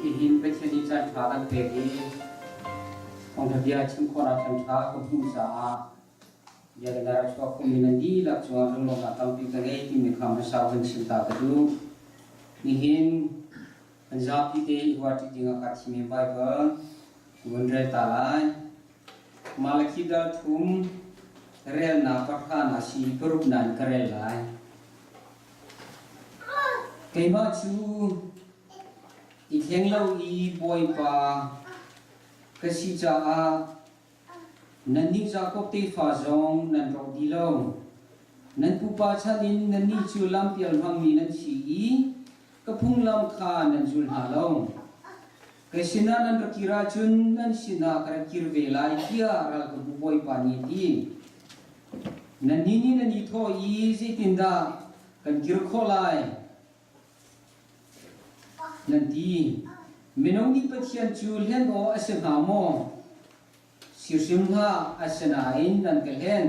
Nihin Pathian nih caan ṭha kan pek i thawngṭha bia chim khawhnak caan ṭha ka hmuh caah bia le a chuak khomi nan dihlak cungah lunglawmhnak tampi ka ngei timi kha hmasa van chim ta ka duh. Nihin kan zapi te i ruahṭi dingah kaa thimmi Baibal vun rel ta lai. Malakhi dal thum relnak pahra na si paruk nan ka rel lai. Keimah cu i thleng lo i Bawipa ka si caah nannih Jakob tefa zong nan rawk dih lo. Nan pupa chan in nannih cu lampial hmangmi nan si i ka phunglam kha nan zul hna lo. Ka sinah nan ra kir ahcun nan sinah ka ra kir ve lai tiah ralkapbu Bawipa nih a ti. Nannih nih nan i thawh i zeitindah kan kir khawh lai? Nan ti. Minung nih Pathian cu hlen awk a si hnga maw? Si hrim hlah, asinain nan ka hlen.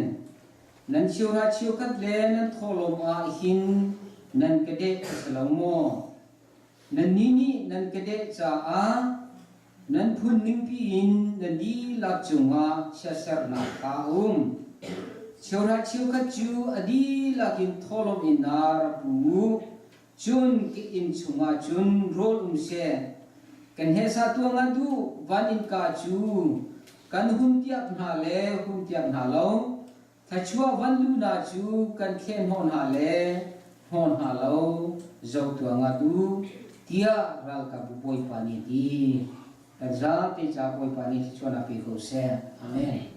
Nan cheuhra cheukhat le nan thawhlawm ah hin nan ka deh a si lo maw? Nannih nih nan ka deh caah nan phun ningpi in nan dihlak cungah chiatsernak kha a um. Cheuhra cheukhat cu a dihlak in thawhlawm in naa rak pu u, cun ka inn chungah cun rawl um seh. Kan hehsa tuah ngat u, van innka cu kan hunpiak hna le hunpiak hna lo. Thluachuah van luhnak cu kan thlehhnawh hna le hnawh hna lo, zo tuah ngat u, tiah ralkapbu Bawipa nih a ti. Kan zapi ca Bawipa nih thluachuahnak pe ko seh. Amen.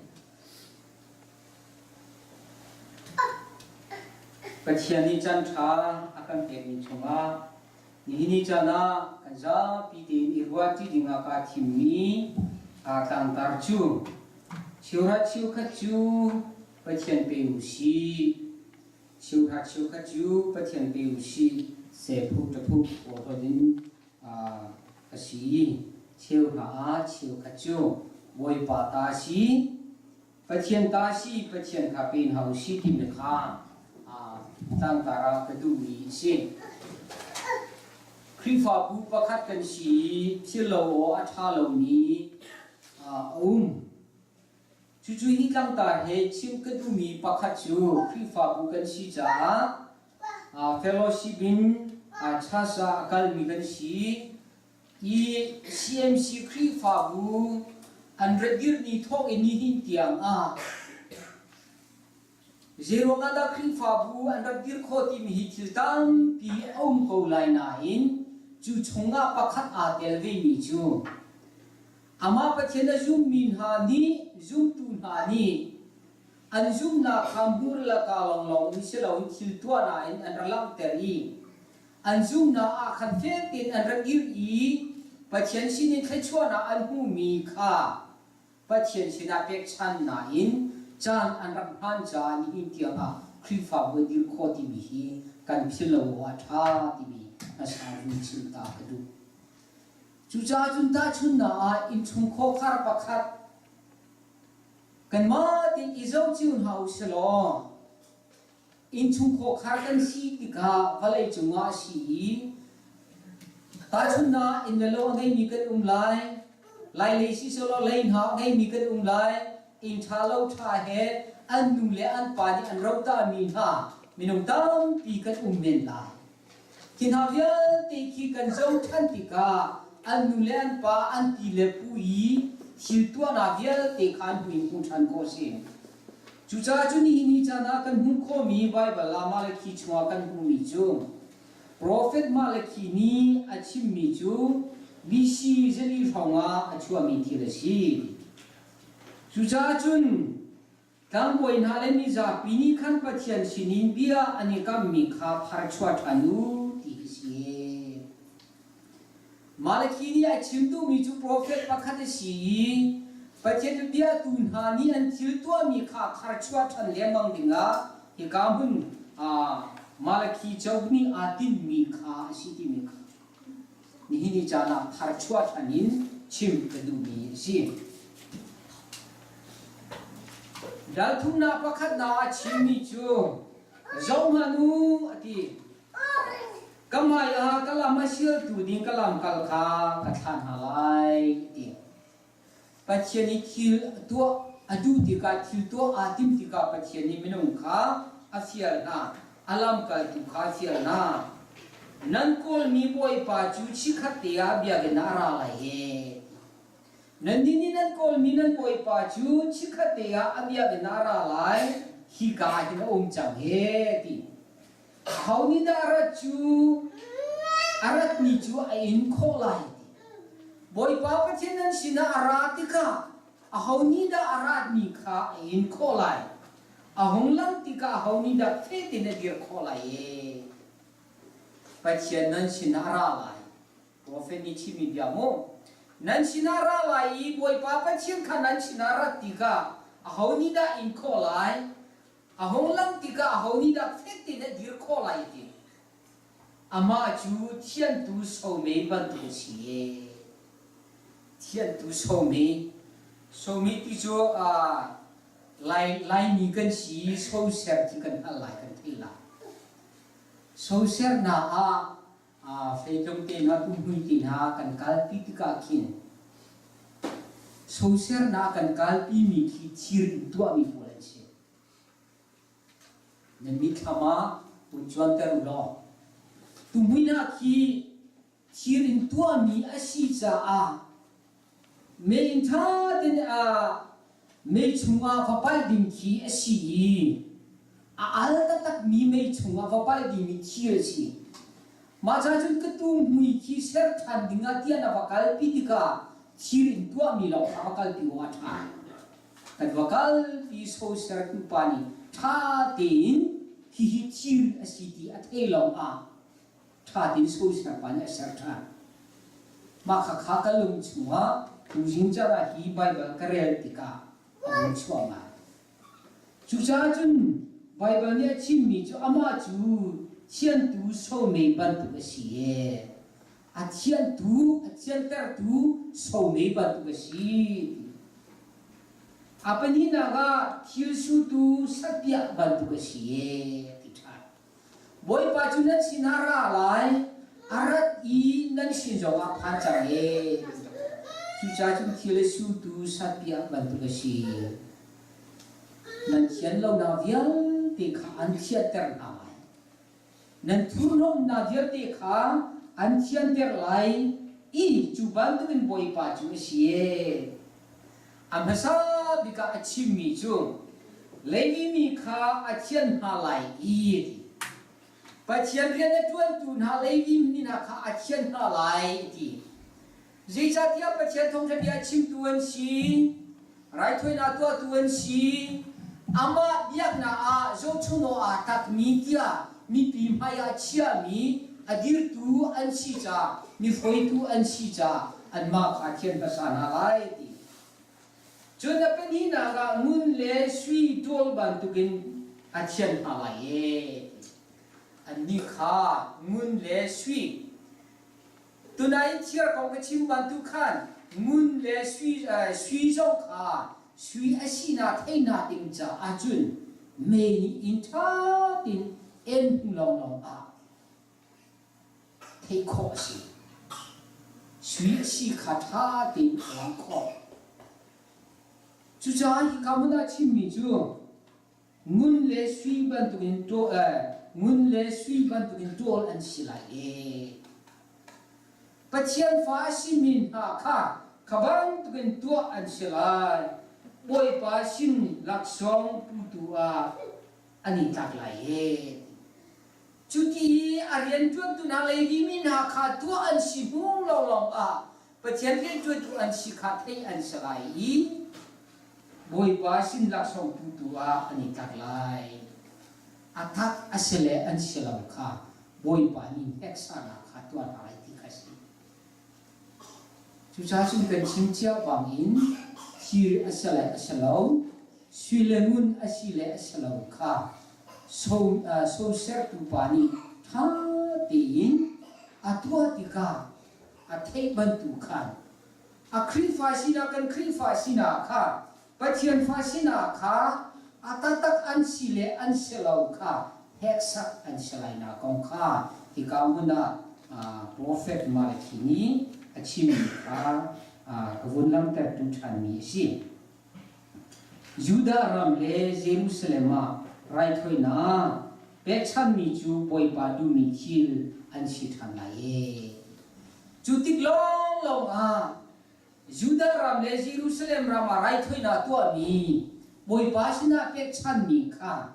Pathian nih caan ṭha a kan pekmi chungah nihin ni caan ah kan zapi tein i ruahṭi dingah kaa thimmi aa tlangtar cu cheuhra cheukhat cu Pathian pe u sih. Cheuhra cheukhat cu Pathian pe u sih. Sephuk ṭaphuk awhlawt in a si. Cheuhra ah cheukhat cu Bawipa ta a si. Pathian ta si Pathian kha pe hna u si timi kha tlangtar ah ka duhmi a si. Khrihfabu pakhat kan si i thil lo aw a ṭha lomi a um. Cucu hi tlangtar he chim ka duhmi pakhat cu Khrihfabu kan si caah fellowship in church ah a kalmi kan si. I CMC Khrihfabu an rat dirni thawk in nihin tiang ah zeiruang ah dah Khrihfabu an rak dir khawh timi hi thil tampi a um ko lai nain cu chungah pakhat aa tel vemi cu amah Pathian a zummi hna nih zumtu hna nih an zumnak kha hmur le kaa lawnglawng in si loin thil tuahnak in an rak langhter i An zumhnak ah khan fek tein an rak ir i Pathian sinin thluachuahnak an hmuhmi kha Pathian sinah pekchannak in caan an rak hman caah nihin tiangah Khrihfabu an dir khawh timi hi kan philh lo awk a ṭha timi hmasa vun chim ta ka duh. Cucaah cun tahchunhnak ah innchungkhar pakhat kanmah tein i zoh cio hna u sih law Innchungkhar kan si tikah vawlei cungah a si i tahchunhnak inn le lo a ngeimi kan um lai, lailei siselaw lei hna a ngeimi kan um lai, inn ṭha lo ṭha he an nu le an pa nih an rohtami hna minung tampi kan um men lai. Khi hna vialte khi kan zoh ṭhan tikah an nu le an pa an ti le pu i thil tuahnak vialte kha an hmu in hmuh ṭhan khawh a si. Cucaah cun nihin ni caan ah kan hmuh khawhmi Baibal ah Malakhi chungah kan hmuhmi cu profet Malakhi nih a chimmi cu BC zali hrawngah a chuahmi thil a si. Cucaah cun tlangbawi hna le mizapi nih khan Pathian sinin bia an i kammi kha pharchuah ṭhan u ti hi si. Malakhi nih a chim duhmi cu profet pakhat a si i Pathian biatu hna nih an thil tuahmi kha tharchuah ṭhan lengmang dingah hika hmun Malakhi cauk nih aa tinhmi kha a si timi kha nihin ni caan ah tharchuah ṭhan in chim ka duhmi a si. Dal thumnak pakhatnak a chimmi cu zohhmanh u a ti. Ka hmai ah ka lam a sialtu ding ka lamkal kha ka thlah hna lai ti. Pathian i thil tuah a duh tikah thil tuah aa tim tikah Pathian nih minung kha a fial hna, a lamkaltu kha a fial hna. Nan kawlmi Bawipa cu chikkhat te ah biakinn ah a ra lai he. Nannih nih nan kawlmi nan Bawipa cu chikkhat te ah a biakinn ah a ra lai, hika ah hin a um cang he ti. Aho nih dah a rat cu a ratmi cu a in khawh lai ti. Bawipa Pathian nan sinah a ra tikah aho nih dah a ratmi kha a in khawh lai. A hung lang tikah aho nih dah fet in a dir khawh lai ee. Pathian nan sinah a ra lai. Profet nih chimmi bia mu. Nan sinah ra lai i Bawipa Pathian kha nan sinah rat tikah aho nih dah in khawh lai? A hung lang tikah aho nih dah fek tein a dir khawh lai ti. Amah cu thiantu somei bantuk a si e. Thiantu somei. Somei ti cu uh, Lai, Laimi kan si soser ti kan hngalh lai kan thei lai. Sosernak ah uh, feitlung te hna tuhmui te hna kan kalpi tikah khin sosernak kan kalpimi khi thir in tuahmi pawl an si. Nan mitthlam ah hun cuanter u law tuhmui khi thir in tuahmi a si caah mei in ṭha tein mei chungah va paih ding khi a si i a al taktakmi mei chungah va paih dingmi thir a si. Mah ca cun ka tuhmui khi ser ṭhan dingah tiah na va kalpi tikah thir in tuahmi lawng kha va kalpi awk a ṭha. Kan va kalpi sosertu pa nih ṭha tein hihi thir a si ti a thei lawng ah ṭha tein soser pa nih a ser ṭhan. Mah khakha ka lung chungah tuzing car ah hi Baibal ka rel tikah a hung chuah ngai. Cucaah cun Baibal nih a chimmi cu amah cu thiantu somei bantuk a si ee. A thiantu, a thiantertu somei bantuk a si. A pahnihnak ah thil sutu sapiah bantuk a si ee ti ṭhan. Bawipa cu nan sinah ra lai, a rat i nan sin zongah phan cang ee. Cucaah cun thil a sutu sapiah bantuk a si. Nan thian lonak vialte kha an thianter hna lai. Nan thurhnawmnak vialte kha an thianter lai i cu bantukin Bawipa cu a si ee. A hmasa bik ah a chimmi cu Levi mi kha a thianh hna lai i a ti. Pathian rian a ṭuantu hna Levi mi hna kha a thianh hna lai a ti. Zeicahtiah Pathian thawngṭha bia chimtu an si, raithawinak tuahtu an si, amah biaknak ah zohchunhaw aa takmi tiah mipi hmaiah chiahmi a dirtu an si caah, mi hruaitu an si caah anmah kha thian hmasa hna lai ti. Cun a pahnihnak ah ngun le sui ṭawl bantukin a thian hna lai ee. Annih kha ngun le sui Tunai thir kong ka chim bantuk khan ngun le sui, sui zong kha sui a sinak theihnak ding caah cun mei nih inn ṭha tein en hnu lawnglawng ah theih khawh a si. Sui a si kha ṭha tein a lang khawh. Cucaah hika hmun ah chimmi cu ngun le sui bantukin ṭawl ngun le sui bantukin ṭawl an si lai ee. Pathian fa a simi hna kha kha bantukin tuah an si lai. Bawipa sin laksawng putu ah an i tlak lai ee. Cuti i a rianṭuantu hna Levi mi hna kha tuah an si hnu lawnglawng ah Pathian rianṭuantu an si kha theih an si lai i Bawipa sin laksawng putu ah an i tlak lai. A tak a si le an si lo kha Bawipa nih hneksaknak kha tuah hna lai ti kha a si. Cucaah cun kan chim cia bangin thir a si le a si lo, sui le ngun a si le a si lo kha sosertu pa nih ṭha tein a tuah tikah a theih bantuk khan a Khrihfa sinak kan Khrihfa sinak kha Pathian fa sinak kha a taktak an si le an si lo kha hneksak an si lainak kong kha hika. Hika hmun ah profet Malakhi nih a chimmi kha ka vun langhtertu ṭhanmi a si. Judah ram le Jerusalem ah raithawinak pekchanhmi cu Bawipa duhmi thil an si ṭhan lai ee. Cu tik lawnglawng ah Judah ram le Jerusalem ram ah raithawinak tuahmi Bawipa sinah pekchanhmi kha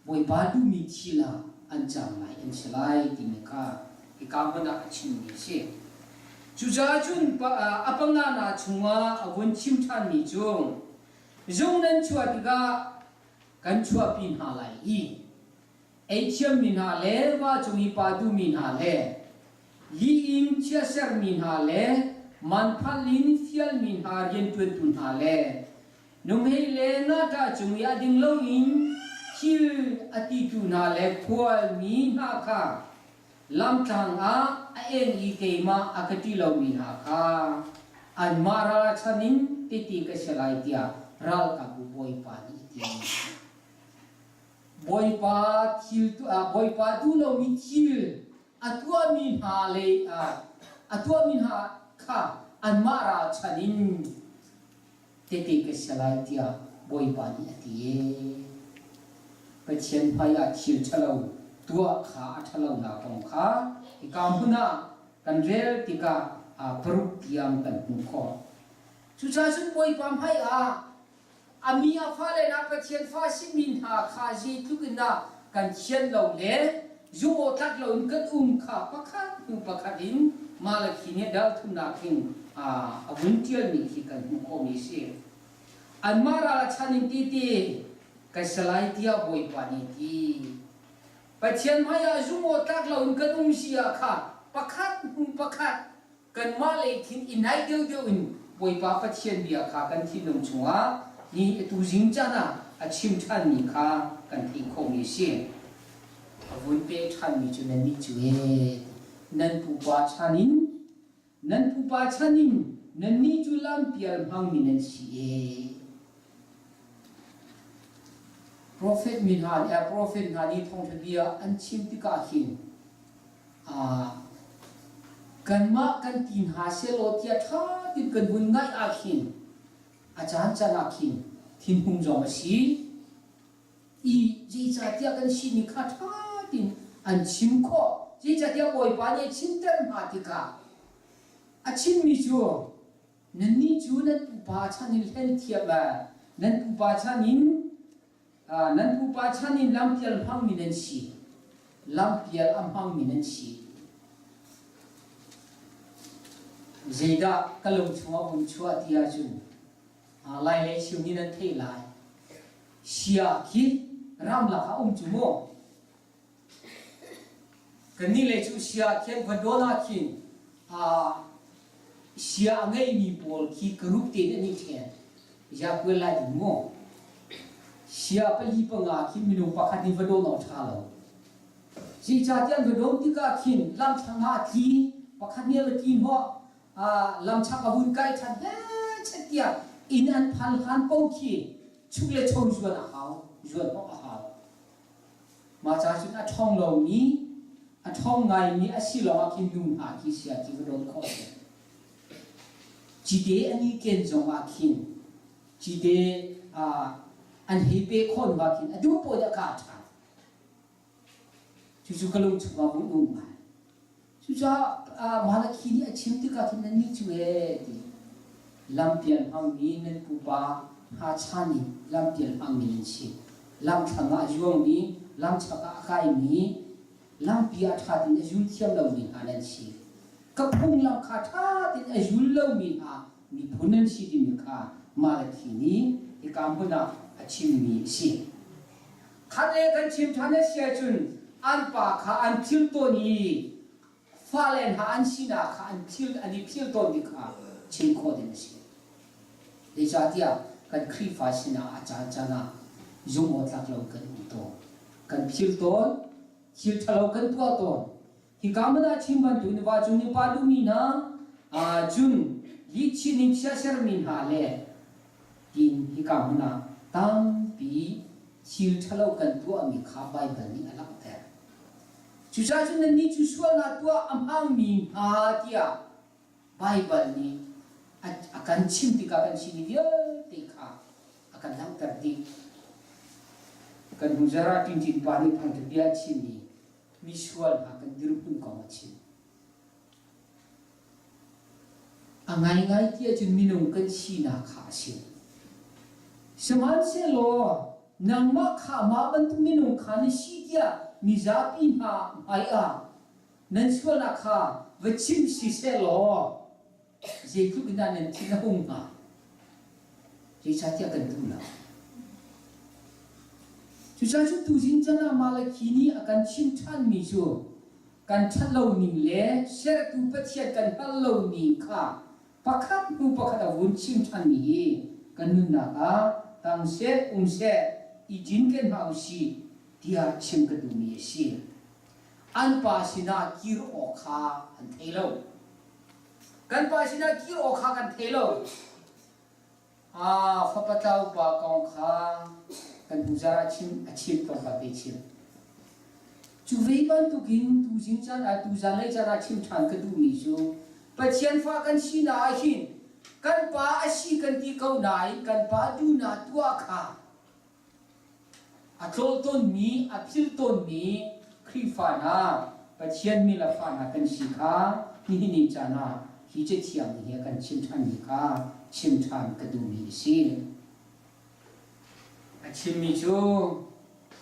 Bawipa duhmi thil ah an cang lai an si lai timi kha hika hmun ah a chimmi a si. Cucaah cun a panganak chungah a vun chim ṭhanmi cu zung nan chuah tikah kan chuahpi hna lai i ei thiammi hna le va cung i pa duhmi hna le lih in chiatsermi hna le manphalh in fialmi hna rianṭuantu hna le nuhmei le ngahṭah cung i a ding loin thil a titu hna le khualmi hna kha lamtlang ah a eng i keimah a ka ṭih lomi hna kha anmah ralchan in tehte ka si lai tiah ralkapbu Bawipa nih a ti. Bawipa thil Bawipa duh lomi thil a tuahmi hna le a tuahmi hna kha anmah ralchan in tehte ka si lai tiah Bawipa nih a ti. Pathian hmaiah thil ṭhalo tuah kha a ṭhalonak kong kha hika hmun ah kan rel tikah paruk tiang kan hmuh khawh. Cucaah cun Bawipa hmaiah A mi a fale hna Pathian fa simi hna kha zeitluk in dah kan thian lo le zumhawktlak loin kan um kha pakhat hnu pakhat in Malakhi nih dal thumnak hin a vun ṭialmi khi kan hmuh khawhmi a si. Anmah ral a chan in tete ka si lai tiah Bawipa nih ti. Pathian hmaiah zumhawktlak loin kan um si ah kha pakhat hnu pakhat kanmah lei khin i naih deuhdeuh in Bawipa Pathian bia kha kan thinlung chungah ni atu zing caan ah a chim ṭhanmi kha kan theih khawhmi a si. A vun peh ṭhanmi cu nannih cu ee nan pupa chan in nan pupa chan in nannih cu lampial hmangmi nan si ee. Profet mi hna nih profet hna nih thawngṭha bia an chim tikah hin Kanmah kan ti hna sehlaw tiah ṭha tein kan hun ngaih ahkhin a caancaan ahkhin thinhung zong a si i zeicahtiah kan sining kha ṭha tein an chim khawh. Zeicahtiah Bawipa nih a chimter hna tikah a chimmi cu nannih cu nan pupa chan in hlen thiam nan pupa chan in Nan pupa chan in lampial hmangmi nan si. Lampial a hmangmi nan si. Zeidah ka lung chungah um chuah ti ahcun Lai lei chim nih nan theih lai. Sia khi ramlak ah um cu maw? Kannih lei cu sia khian va dawn ah khin sia a ngeimi pawl khi group tein an i ṭhen. Ziah lai ding maw? Sia pali panga khi minung pakhat nih va dawn awk ṭha lo. Zeicahtiah an va dawn tikah khin lamthlang ah a tli, pakhat nih a va tli hnawh, lamchak a vun kai ṭhan hechet tiah inn an phan hlan paoh khi chuk le cho zuan a hau, zuan awk a hau. Mah ca cun a ṭhawng lomi, a ṭhawng ngaimi a si lawngah khin nu hna khi sia khi va dawn khawh a si. Cite an i ken zongah khin cite an hei pe khawh hnu ah khin a duh paoh nih a kah ṭhan. Cucu ka lung chungah vun um ngai. Cucaah Malakhi nih a chim tikah khin nannih cu ee ti lampial hmangmi nan pupa hna chan in lampial hmangmi nan si. Lamthlang ah a zuangmi, lamchak ah a kaimi, lampi ah ṭha tein a zul thiam lomi hna nan si. Ka phunglam kha ṭha tein a zul lomi hna miphun nan si timi kha Malakhi nih hika hmun ah a chimmi a si. Khat le kan chim ṭhan a si ahcun an pa kha an thil tawn i fale hna an sinak kha an thil an i phil tawnmi kha chim khawh ding a si. Zeicahtiah kan Khrihfa sinah a caancaan ah zumhawktlak lo kan um tawn. Kan phil tawn, thil ṭhalo kan tuah tawn. Hika hmun ah chim bantukin vancung nih pa duhmi hna, cun lihchin in chiahsermi hna le tiin hika hmun ah tampi thil ṭhalo kan tuahmi kha Baibal nih a langhter. Cucaah cun nannih cu sualnak tuah a hmangmi hna tiah Baibal nih a kan chim tikah kan chimmi vialte kha a kan langhter dih. Kan hnu zarh ah Ṭinṭin pa nih thangṭhat bia a chimmi misual hna kan dirhmun kong a chim. A ngaingai ti ahcun minung kan sinak kha a si. Sihmanhsehlaw nangmah kha mah bantuk minung kha na si tiah mizapi hna hmaiah nan sualnak kha va chim siseh law zeitluk in dah nan thin a hung hnga? Zeicahtiah kan duh lo. Cucaah cun tuzing can ah Malakhi nih a kan chim ṭhanmi cu kan ṭhat loning le sertu Pathian kan hngalh lomi kha pakhat hnu pakhat a vun chim ṭhanmi hi kan nunnak ah tang seh, um seh, i cinken hna u sih tiah chim ka duhmi a si. An pa sinah kir awk kha an thei lo. Kan pa sinah kir awk kha kan thei lo. Ah, fapa tlau pa kong kha kan hnu zarh ah chim a chim tlawmpal te chim. Cu ve bantukin tuzing caan ah tuzan lei caan ah chim ṭhan ka duhmi cu Pathian fa kan sinak ah hin kan pa a si kan ti ko nain kan pa duhnak tuah kha A tlawh tawnmi, a philh tawnmi Khrihfa hna, Pathian mi le fa hna kan si kha nihin ni caan ah hi Cathiang nih hi a kan chim ṭhanmi kha chim ṭhan ka duhmi a si. A chimmi cu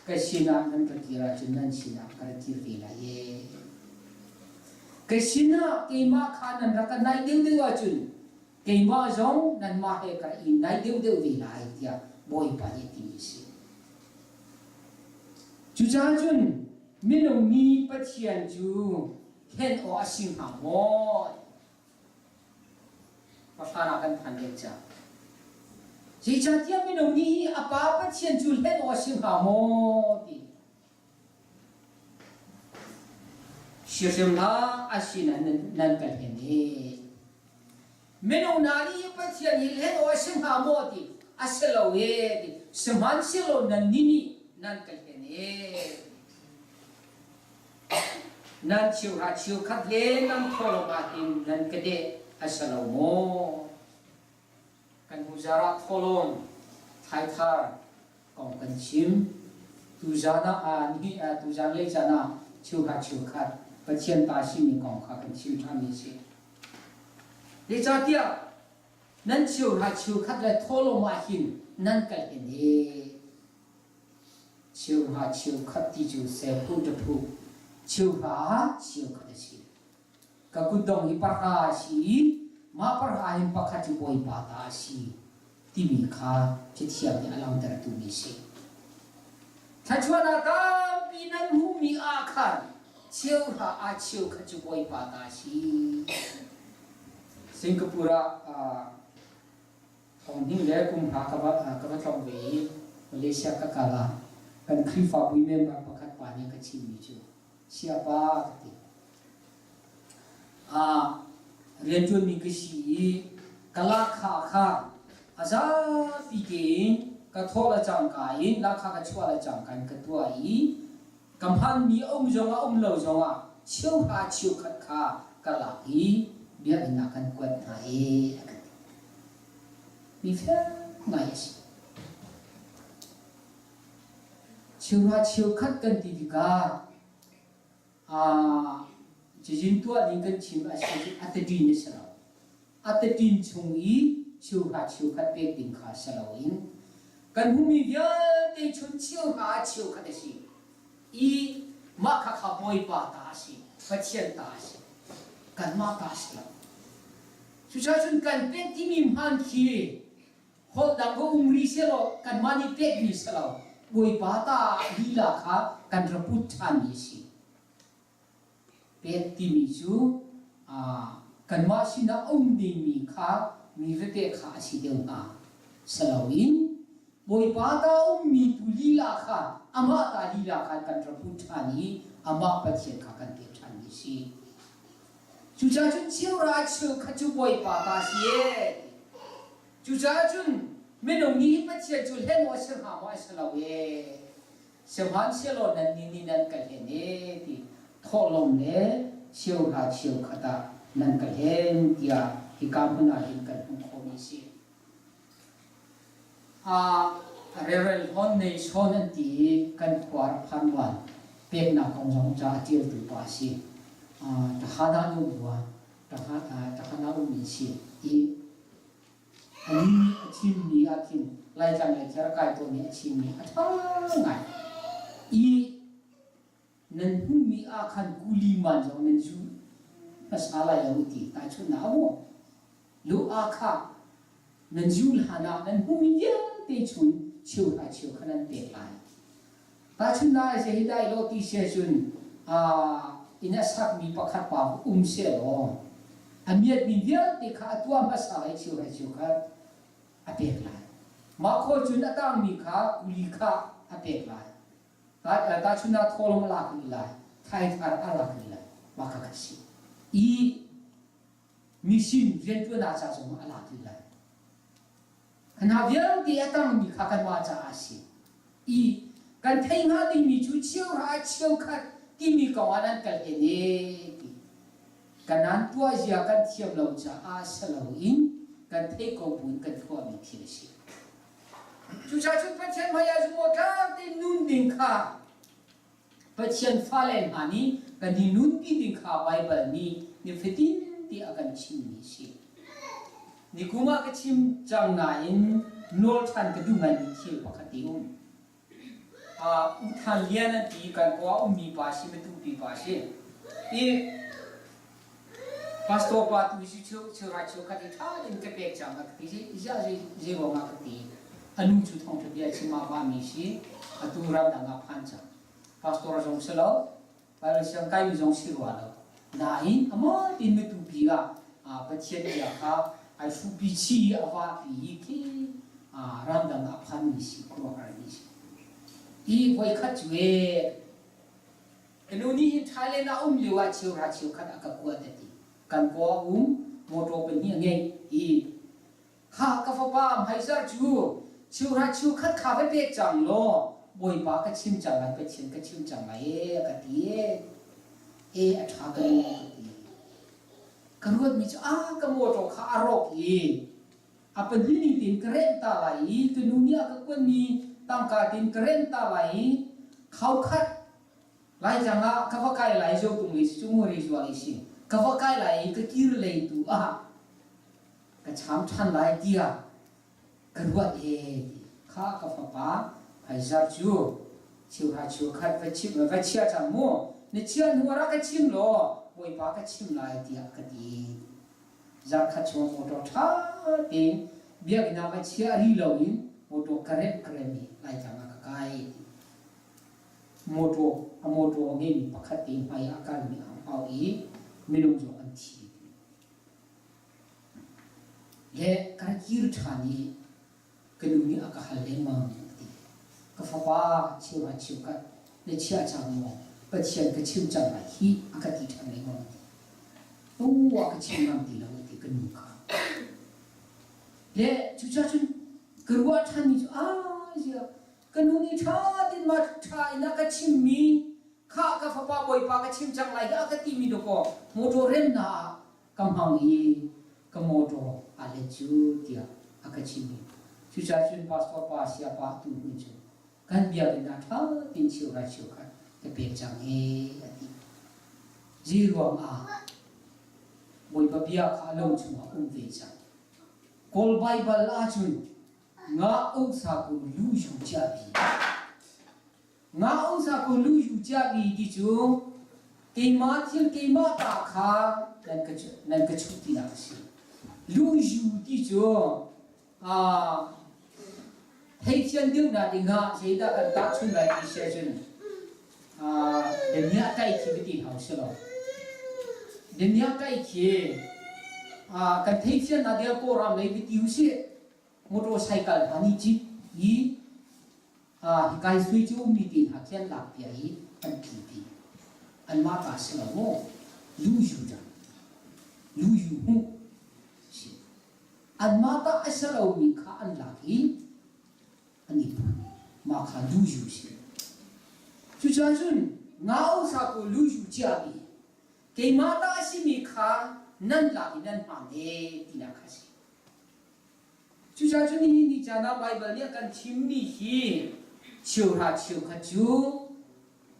ka sinah nan ka kir ahcun nan sinah ka ra kir ve lai ee. Ka sinah keimah kha nan rak ka naih deuhdeuh ahcun keimah zong nanmah he ka i naih deuhdeuh ve lai tiah Bawipa nih a timi a si. Cucaah cun minung mi Pathian cu hlen awk a si hnga maw? Pahra ah kan phan deuh cang. Zeicahtiah minung nih hi a Pa Pathian cu hlen awk a si hnga maw ti. Siahriam hlah a sinah nan kal hen i minung hna nih Pathian hi hlen awk a si hnga maw ti a si lo e ti sihmanhsehlaw nannih nih nan kal hen e nan cheuhra cheukhat le nan thawlawm ah hin nan ka deh a si lo maw kan hnu zarh ah thawlawm thaithar kong kan chim. Tuzan ah nihin tuzan lei caan ah cheuhra cheukhat Pathian ta simi kong kha kan chim ṭhanmi a si. Zeicahtiah nan cheuhra cheukhat le thawhlawm ah hin nan kal hen i cheuhra cheukhat ti cu sephu ṭaphu cheuhra cheukhat a si. Ka kutdong hi pahra a si i mah pahra hin pakhat cu Bawipa ta a si timi kha Cathiang nih a langhtertu mi a si. Thluachuahnak tampi nan hmuhmi ah khan cheuhra ah cheukhat cu Bawipa ta a si. Singapore ah thong hnih le kum hra ka va, ka va tlawng ve i Malaysia ka kal ah kan Khrihfabu member pakhat pa nih a ka chimmi cu Siapa ka ti. Ah, rianṭuanmi ka si i ka lahkhah kha a zapi tein ka thawh le cangka in lahkhah ka chuah le cangka in ka tuah i ka hmanmi a um zongah um lo zongah cheuhra cheukhat kha ka lak i biakinn ah kan kuat hna e a ka ti. Mi fel ngai a si. Cheuhra cheukhat kan ti tikah cazin tuah ding kan chim a si cu a taṭin a si lo. A taṭin chung i cheuhra cheukhat pek ding kha si loin kan hmuhmi vialte chun cheuhra ah cheukhat a si i mah kha kha Bawipa ta a si, Pathian ta a si, kanmah ta a si lo. Cucaah cun kan pek timi hman khi Holh dang va um rih sehlaw kanmah nih pekmi si lo Bawipa ta lila kha kan ra put ṭhanmi a si. Pek timi cu kanmah sinah a um dingmi kha mi va pek kha a si deuh hnga. Si loin Bawipa ta a ummi tu lila kha amah ta lila kha kan ra put ṭhan i amah Pathian kha kan pek ṭhanmi a si. Cucaah cun cheuhra cheukhat cu Bawipa ta a si ee. Cucaah cun minung nih hi Pathian cu hlen awk a si hnga maw a si lo ee. Sihmanhsehlaw nannih nih nan ka hlen ee ti. Thawhlawm le cheuhra cheukhat ah nan ka hlen tiah hika hmun ah hin kan hmuh khawhmi a si. Reverend Hon Nei Son an ti i kan khua rak phan ruan peknak kong zong ca a ṭialtu pa a si. Tahan ah um rua, Tahan ah ummi a si i anih nih a chimmi ah khin Laitlang lei khi a rak kai tawn i a chimmi a ṭha ngai. I nan hmuhmi ah khan kuli man zong nan zu hmasa lai lo ti tahchunhnak a um. Lu ah kha nan zu hlan ah nan hmuhmi vialte chun cheuhra cheu kha nan pek lai. Tahchunhnak ah hi dai lo ti sia cun inn a sakmi pakhat pa um sehlaw a miatmi vialte kha a tuah hmasa lai cheuhra cheu kha a pek lai. Mah khawh cun a tangmi kha kuli kha a pek lai. Tahchun ah thawlawm a lak rih lai, thaithar a lak rih lai, mah kha ka si. I misin rianṭuan ah ca zong a lak rih lai. Hna vialte a tangmi kha kanmah caah a si. I kan thei hnga dingmi cu cheuhra cheukhat timi kong ah nan kal hen e ti. Kanan tuah zia kan thiam lo caah si loin kan theih ko buin kan tuahmi thil a si. Cucaah cun Pathian hmaiah zumhawktlak tein nun ding kha Pathian fale hna nih kan i nunpi ding kha Baibal nih nifatin ti a kan chimmi a si. Nikum ah ka chim cang nain nawl ṭhan ka duh ngaimi thil pakhat a um. U Than Lian an ti kan khua ummi pa si Matupi pa si. I Pastor pa tu si cheu cheurai cheukhat i ṭha in ka pek cang a ka ti ziah zei ruang ah ka ti. A nu cu thawngṭha bia chim ah vami si atu ramdang ah phan cang. Pastor zong si lo, Bible siang kaimi zong si rua lo. Nain amah tein matupi ah Pathian bia kha ai hrupi chi i a vahpi i khi ramdang ah phanmi si khuaruahhar mi si. I voikhat cu ee ka nu nih hin Thailand ah um lio ah cheuhra cheukhat a ka kuat a ti. Kan kaw a um, motor pahnih a ngeih i Kha ka fapa hmaizarh cu cheuhra cheukhat kha va pek cang law Bawipa ka chim cang lai Pathian ka chim cang lai ee a ka ti ee. E a ṭha ka nu ka ti. Ka ruatmi cu a ka motor kha a rawk i a pahnih tein ka remh ta lai i ka nu nih a ka kuanmi tangka tein ka remh ta lai i khaukhat Laitlang ah ka va kai lai zotung i cunguri zual i si ka va kai lai i ka kir lei tu ah ka cham ṭhan lai tiah ka ruat he ti kha ka fapa phaizar cu cheuhra cheukhat va chim va chia cang mu na chia hnu ah rak ka chim law bawipa ka chim lai tiah ka ti zarkhat chung motor ṭha tein biakinn ah va chia ri loin motor ka remh ka rem i laitlang ah ka kai ti motor a motor a ngeimi pakhat te hmai ah a kalmi a hau i minung zong an thi Le ka rak kir ṭhan i ka nu nih a ka hal lengmang a ti. Ka fapa cheuhra cheukhat na chiah cang maw? Pathian ka chim cang lai hih a ka ti ṭhan lengmang a ti. Aw a ka chim ngam ti lo a ti ka nu kha. Le cucaah cun ka ruah ṭhanmi cu aa ziah ka nu nih ṭha tein ma ṭha in a ka chimmi kha ka fapa bawipa ka chim cang lai hi a ka timi dawkaw motor remnak ah ka hmang i ka mawṭaw aa let cu tiah a ka chimh i cucaah cun pastor pa siapa tu hnu cu kan biakinn ah ṭha tein cheuhra cheukhat ka pek cang ee a ti. Zei ruang ah Bawipa bia kha a lung chungah um ve cang. Kawl Baibal ahcun nga sa ku lu yu cia bi Nga sa ko lu yu ciami ti cu keimah thil keimah ta kha nan ka nan ka chuh tinak a si. Lu yu ti cu theithian deuhnak dingah zeidah kan tahchun lai ti si ahcun damiah tai khi ka ti hau si lo. Damiah tai khi kan theithiannak ding Kawlram lei va ti usih motorcycle hna nih cit i Hika hi sui cu ummi te hna khi an lakpiak i an tlipi. Anmah ta si lo maw? Lu yu dah. Lu yu hmuh si. Anmah ta a si lomi kha an lak i an i put. Mah kha lu yu si. Cucaah cun Nga u sa ko lu yu cia mi keimah ta a simi kha nan lak i nan hmaan e tinak kha a si. Cucaah cun nihin ni caan ah Baibal nih a kan chimmi hi cheuhra cheukhat cu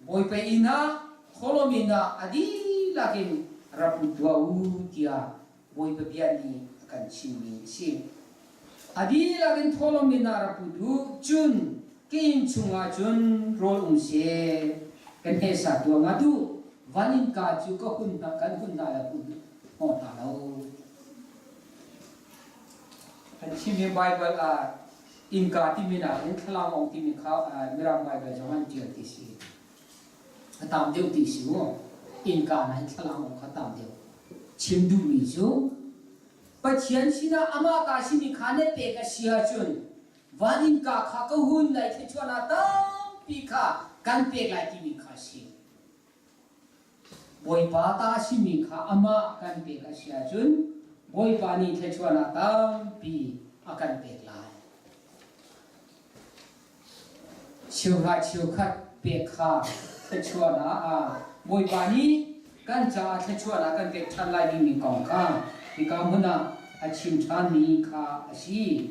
Bawipa inn ah khualawm inn ah a dihlak in rak lut tuah u tiah Bawipa bia nih a kan chimmi a si. A dihlak in thawhlawm inn ah rak lut u, cun ka inn chungah cun rawl um seh, ka hnehsa tuah ngat u, van innka cu ka hun hna kan hun hna le hun hnawh hna lo. Kan chimmi Baibal ah innka timi nakin thlalangawng timi kha Mirang Baibal zong an ṭial ti si. A tam deuh ti si mu. Innka nain thlalangawng kha tam deuh. Chim duhmi cu Pathian sinah amah ka simi kha na pek a si ahcun van innka kha ka hun lai thluachuahnak tampi kha kan pek lai timi kha a si. Bawipa ta a simi kha amah kan pek a si ahcun Bawipa nih thluachuahnak tampi a kan pek lai. Cheuhra cheukhat pek kha thluachuahnak ah Bawipa nih kan caah thluachuahnak kan pek ṭhan lai dingmi kong kha hika hmun ah a chim ṭhanmi kha a si.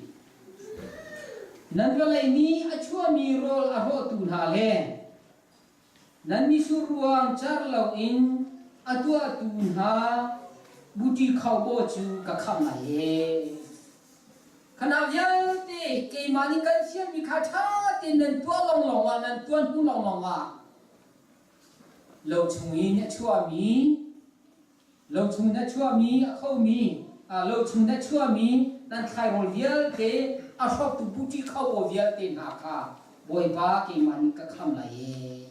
Nan vawlei nih a chuahmi rawl a hrawhtu hna le Nan mitsur ruang car loin a tuahtu hna buṭi khobaw cu ka khamh lai ee. Kha vialte keimah nih kan fialmi kha ṭha tein nan tuah lawnglawng ah nan tuan hnu lawnglawng ah lo chung in a chuahmi Lo chung na chuahmi a khomi lo chung na chuahmi nan thlairawl vialte a hrawktu buṭi kho aw vialte hna kha Bawipa keimah nih ka kham lai ee.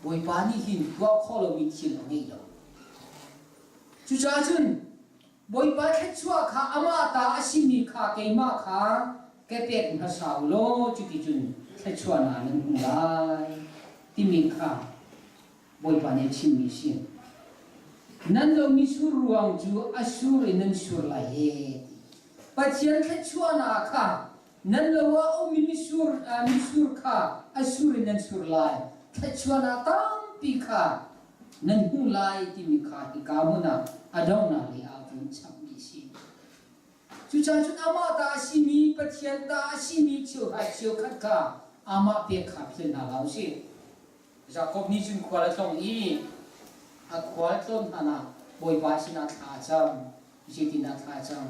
Bawipa nih hin tuah khawh lomi thil a ngei lo. Cucaah cun Bawipa thluachuah kha amah ta a simi kha keimah kha ka pek hmasa u law cuticun thluachuahnak nan hmu lai timi kha Bawipa nih a chimmi a si. Nan lomi sur ruang cu a sur in nan sur lai he. Pathian thluachuahnak kha nan lo ah a ummi misur, misur kha a sur in nan sur lai. Thluachuahnak tampi kha nan hmu lai timi kha hika hmun ah a donghnak lei ah cun chapmi a si. Cucaah cun amah ta a simi Pathian ta a simi cheuhra cheukhat kha amah pek kha philh hna hlah u sih. Jakob nih cun khual a tlawng i a khual tlawn hlan ah Bawipa sinah thla a cam. Zeitindah thla a cam?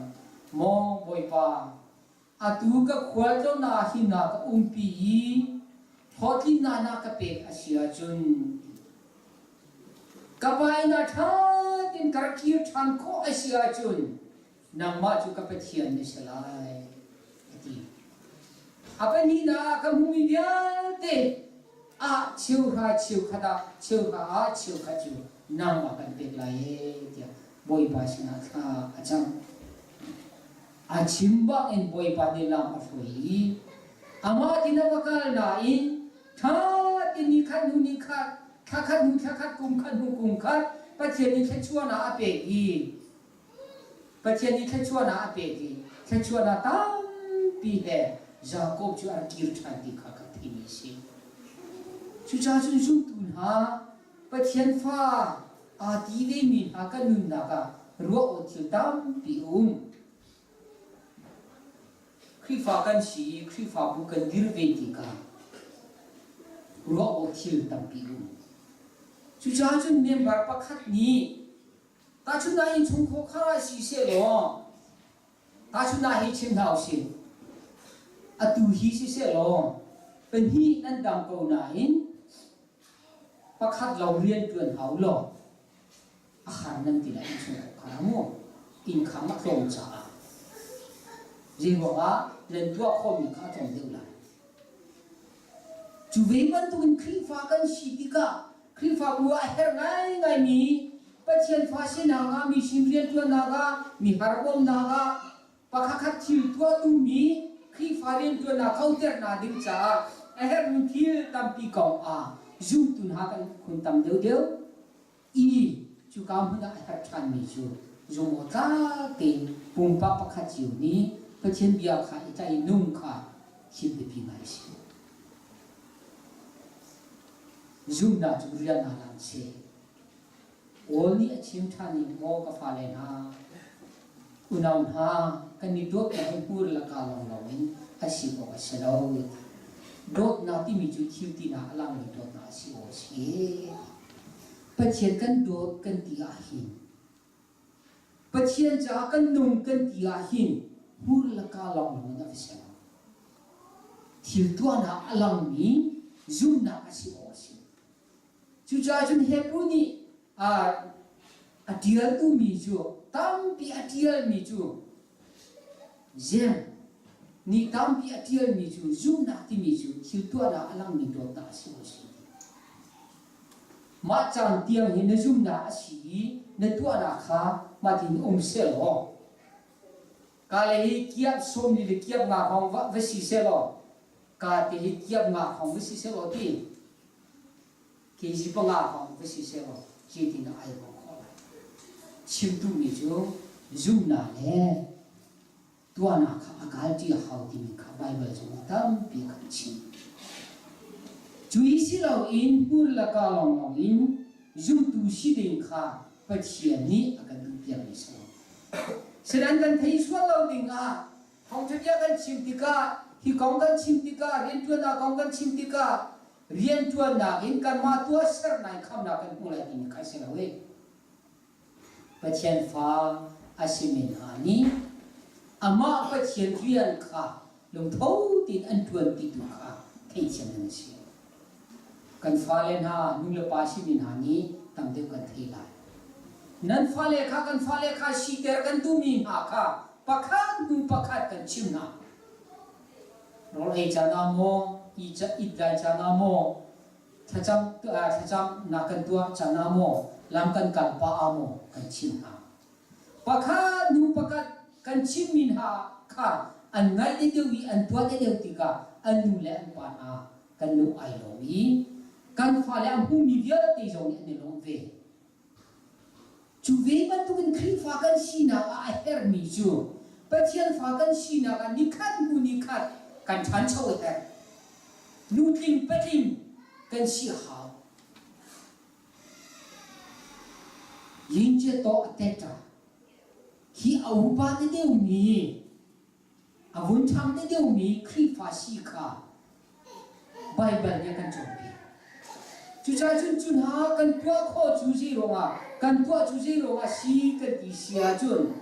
Maw Bawipa, atu ka khual tlawnnak ah hin na ka umpi i hlawhtlinnak na ka pek a si ahcun ka pa inn ah ṭha tein ka rak kir ṭhan khawh a si ahcun nangmah cu ka Pathian na si lai, a ti. A pahnihnak ah ka hmuhmi vialte ah cheuhra cheukhat ah cheuhra ah cheukhat cu nangmah kan pek lai ee tiah Bawipa sinah thla a cam. A chim bangin Bawipa nih lam a hruai i amah tin a va kal nain ṭha tein ni khat hnu ni khat, thla khat hnu thla khat, kum khat hnu kum khat Pathian nih thluachuahnak a pek i Pathian nih thluachuahnak a pek i thluachuahnak tampi he Jakob cu an kir ṭhan ti kha ka theimi a si. Cucaah cun zumtu hna Pathian fa aa ti vemi hna kan nunnak ah ruah awk thil tampi a um. Khrihfa kan si i Khrihfabu kan dir ve tikah ruah awk thil tampi a um. Cucaah cun member pakhat nih Tahchunhnak innchungkhar khar ah sisehlaw, tahchunhnak hi chim hna usih. Atu hi sisehlaw, pahnih nan dam ko nain pakhat lawng rian ṭuan hau law a har nan ti lai innchungkhar khar ah mu income a tlawm caah zeiruangah nan tuah khawhmi kha a tlawm deuh lai. Cu ve bantukin Khrihfa kan si tikah Khrihfabu ah a herh ngaingaimi Pathian fa sinak ah, mi sin rianṭuannak ah, mi har bawmhnak ah, pakhatkhat thil tuah duhmi Khrihfa rianṭuannak kauternak ding caah a herhmi thil tampi kong ah zumtu hna kan khun tam deuhdeuh i cuka hmun ah a herh ṭhanmi cu zumhawktlak tein pumpak pakhat cio nih Pathian bia kha i tlaih i nung kha thil biapi ngai a si. Zumnak cu rian ah lang seh. Paul nih a chim ṭhan i, Maw ka fale hna, unau hna, kan i dawtnak hi hmur le kaa lawnglawng in a si awk a si lo. Dawtnak timi cu thil tinak a langmi dawtnak a si awk a si. Pathian kan dawt kan ti ahhin Pathian caah kan nung kan ti ahhin hmur le kaa lawnglawng in a va si lo. Thil tuahnak a langmi zumhnak a si awk a si. Cucaah cun Hebrew nih a ṭialtumi cu tampi a ṭialmi cu Jem nih tampi a ṭialmi cu zumhnak timi cu thil tuahnak a langmi dawtnak a si awk a si. Mah caan tiang hi na zumhnak a si i na tuahnak kha mahtin um sehlaw ka le hi kiap sawmli le kiap nga hrawng va si sehlaw ka te hi kiap nga hrawng va si sehlaw ti kg panga hrawng va si sehlaw zeitin dah ai ruang khawh lai? Chim duhmi cu zumhnak le tuahnak kha a kalṭi a hau timi kha Baibal zong tampi a kan chimh. Cu i si loin hmur le kaa lawnglawng in zumtu si ding kha Pathian nih a kan duhpiakmi si lo. Sinan kan thei sual lo ding ah thawngṭha bia kan chim tikah hi kong kan chim tikah rianṭuannak kong kan chim tikah rianṭuannak in kanmah tuahsernak in khamnak kan hmu lai timi kha si lo i Pathian fa a simi hna nih amah Pathian rian kha lungtho tein an ṭuan ti tu kha theihthiam nan si. Kan fale hna nulepa simi hna nih tam deuh kan thei lai. Nan fale kha kan fale kha siter kan duhmi hna kha pakhat hnu pakhat kan chim hna. Rawl ei caan ah maw, it lai caan ah maw, thlacam thlacamnak kan tuah caan ah maw lam kan kal pah ah maw kan chim hna. Pakhat hnu pakhat kan chimmi hna kha an ngaih deuh i an tuah deuh tikah an nu le an pa hna kan lung ai lawm i kan fale a hmumi vialte zong nih an i lawm ve. Cu ve bantukin Khrihfa kan sinak ah a herhmi cu Pathian fa kan sinak ah nikhat hnu nikhat kan ṭhancho a herh. Nutling patling kan si a hau. Yingce to a teta hi a upa te deuhmi A vun ṭhang te deuhmi Khrihfa si kha Baibal nih a kan cawnpiak. Cucaah cun cu hna kan tuah khawh cu zei ruangah kan tuah cu zei ruangah si kan ti si ahcun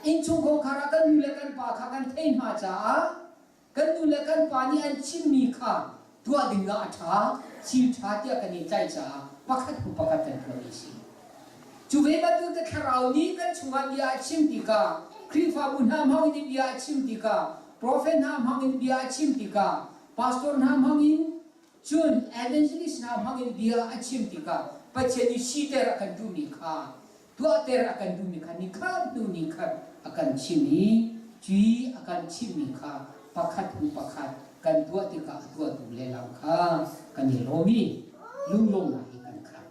innchungkhar ah kan nu le kan pa kha kan theih hna caah Kan nu le kan pa nih an chimmi kha tuah ding ah a ṭha, thil ṭha tiah kan i tlaih caah pakhat hnu pakhat kan tuahmi a si. Cu ve bantuk ka thlarau nih kan chungah bia a chim tikah, Khrihfabu hna hmang in bia a chim tikah, profet hna hmang in bia a chim tikah, pastor hna hmang in cun evangelist hna hmang in bia a chim tikah Pathian nih siter a kan duhmi kha tuahter a kan duhmi kha nikhat hnu nikhat a kan chimh i cui a kan chimhmi kha pakhat hnu pakhat kan tuah tikah a tuahtu lehlam kha kan i lawm i lunglawmnak he kan khat.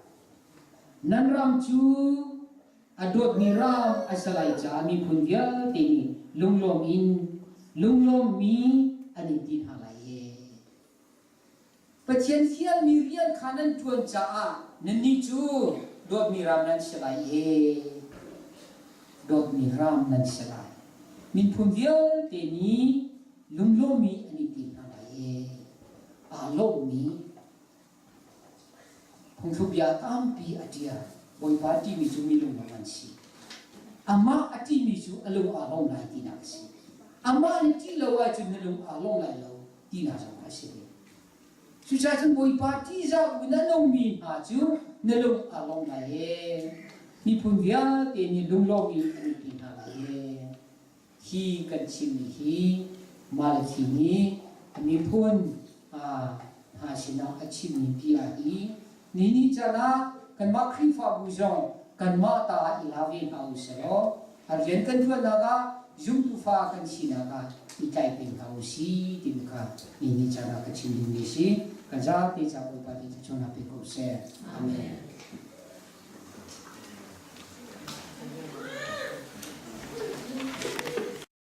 Nan ram cu a dawtmi ram a si lai caah miphun vialte nih lunglawm in lunglawmmi an in ti hna lai ee. Pathian fialmi rian kha nan ṭuan caah nannih cu dawtmi ram nan si lai ee. Dawtmi ram nan si lai. Miphun vialte nih lunglawmmi an i ti hna lai ee. Aa lawmmi phungthlukbia tampi a ṭial. Bawipa ṭihmi cu mi lunglawm an si. Amah a ṭihmi cu a lung aa lawm lai tinak a si. Amah na ṭih lo ahcun na lung aa lawm lai lo tinak zong a si ve. Cucaah cun Bawipa ṭihzah bu na nungmi hna cu na lung aa lawm lai ee. Miphun vialte nih lunglawm in an i ti hna lai ee. Hi kan chimmi hi Malakhi nih a miphun hna sinah a chimmi bia hi ni ni caan ah kanmah Khrihfabu zong kanmah ta i la ve hna u selaw A rian kan ṭuannak ah zumtu fa kan sinak ah i tlai peng hna u si timi kha ni ni caan ah ka chim duhmi a si. Kan zapi ca Bawipa nih thluachuahnak pe ko seh. Amen.